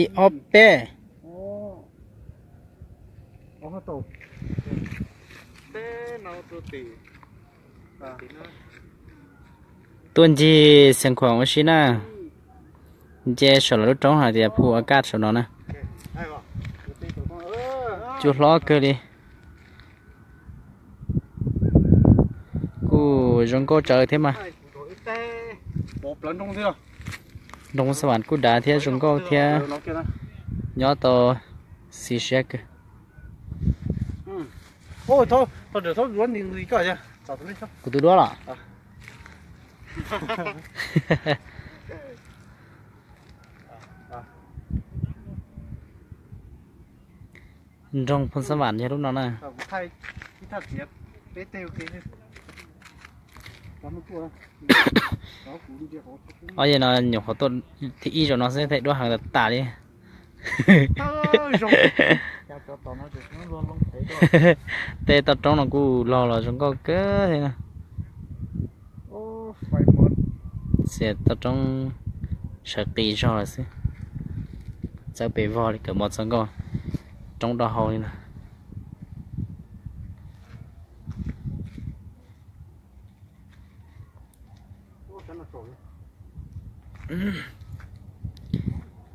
Ib ob peb. Tuaj ncig Xeev Khuam ua si na. Nce saum lawv lub roob hais tias Phu Akaj saum no na. Cua hlob kawg li. Kuj zoo nkauj tsawv thiab mas. Nroog Xab Vam kuj dav thiab zoo nkauj thiab. Nyob tau xis siab kawg. Kuv tus duab los? Nroog Phu Xab Vam yog lub no na. Ob yam no nyuam qhuav tuaj thib ib zaum no xwb thiaj duab heev tas tas li. Tej toj roob no kuj log los zoo nkauj kawg thiab na. Xiam toj roob sawv qis zog lawm xwb. Txawb pes vog li kawm mos txog nkauj, roob do hau li na.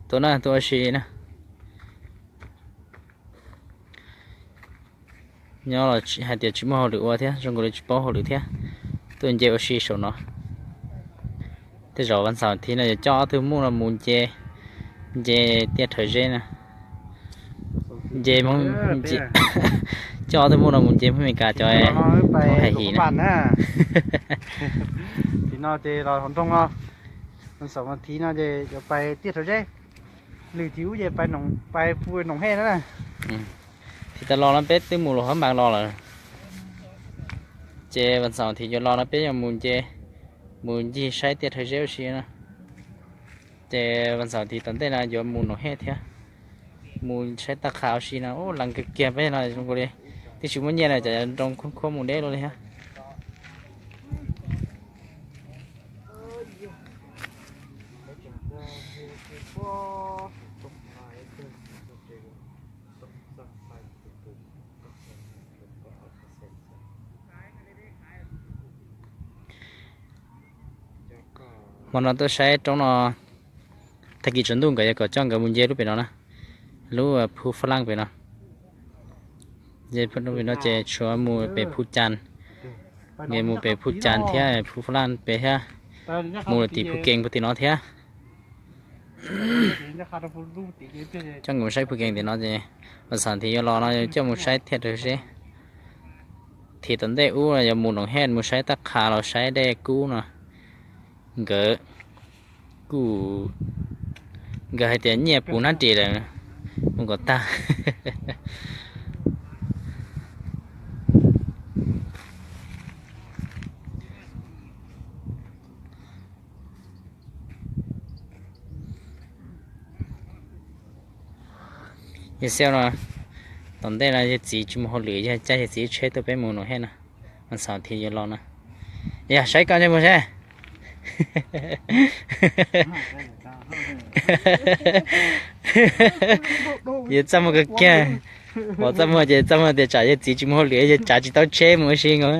Tuaj na, tuaj ua si na. Nyob los hais tias tsis muaj hauj lwm ua thiab, zoo nkaus li tsis paub hauj lwm thiab. Tuaj nce ua si saum no. Tej zaum vas xaum thiv no yuav coj ob tug muj no mus nce, nce tiaj rhawv zeb na. Nce, coj ob tug muj no mus nce Hmoob Amelikas cov hais him na. Tim no ces los hauv nroog no, vas xaum thiv no ces yuav pais tiaj rhawv zeb. Lwm thiv ub ces pais phu Noom Hej na. Thiv tas los no peb twb mus los hab mas los lawm. Ces vas xaum thiv yuav los no peb yuav mus nce, mus ncig saib tiaj rhawv zeb ua si na. Ces vas xaum thiv tom ntej no yuav mus Noom Hej thiab, mus saib Taj Qha ua si no. Ub, lees kawg kiag peb no zoo nkaus li twb tsis muaj nyiaj na, cov nroo khuab khuab mus deb luaj li thiab. Hmo no tuaj saib roob no, tag kis tsaus ntuj nkawd yuav kom coj nkawd mus nce lub pem no na, lub Phu Fab Laj pem no. Nce lub pem no ces tshuav mus pem Phu Cas, nkawd mus pem Phu Cas thiab Phu Fab Laj pem thiab, mus lawm tim Phu Kees puag tim no thiab. Coj nkawd mus saib Phu Kees tim no ces vas xaum thiv yuav los no coj mus saib tiaj rhawv zeb. Thiv tom ntej ub yuav mus Noom Hej mus saib Taj Qha los saib dej kub no. Nkawd kuj, nkawd hais tias nyiaj puv hnab ris lawm, mus kom tag. Yawg Xiauj no, tom ntej no yawg txiv tsis mus hauj lwm, yawg caij yawg txiv tsheb tuaj peb mus Noom Hej no, vas xaum thiv yuav los no. Yog saib koj ntsej muag seb. Yawg txaj muag kawg kiag, pom txaj muag ces txaj muag tias tsam yawg txiv tsis mus hauj lwm yawg tsav tsis tau tsheb mus ua si nkaus.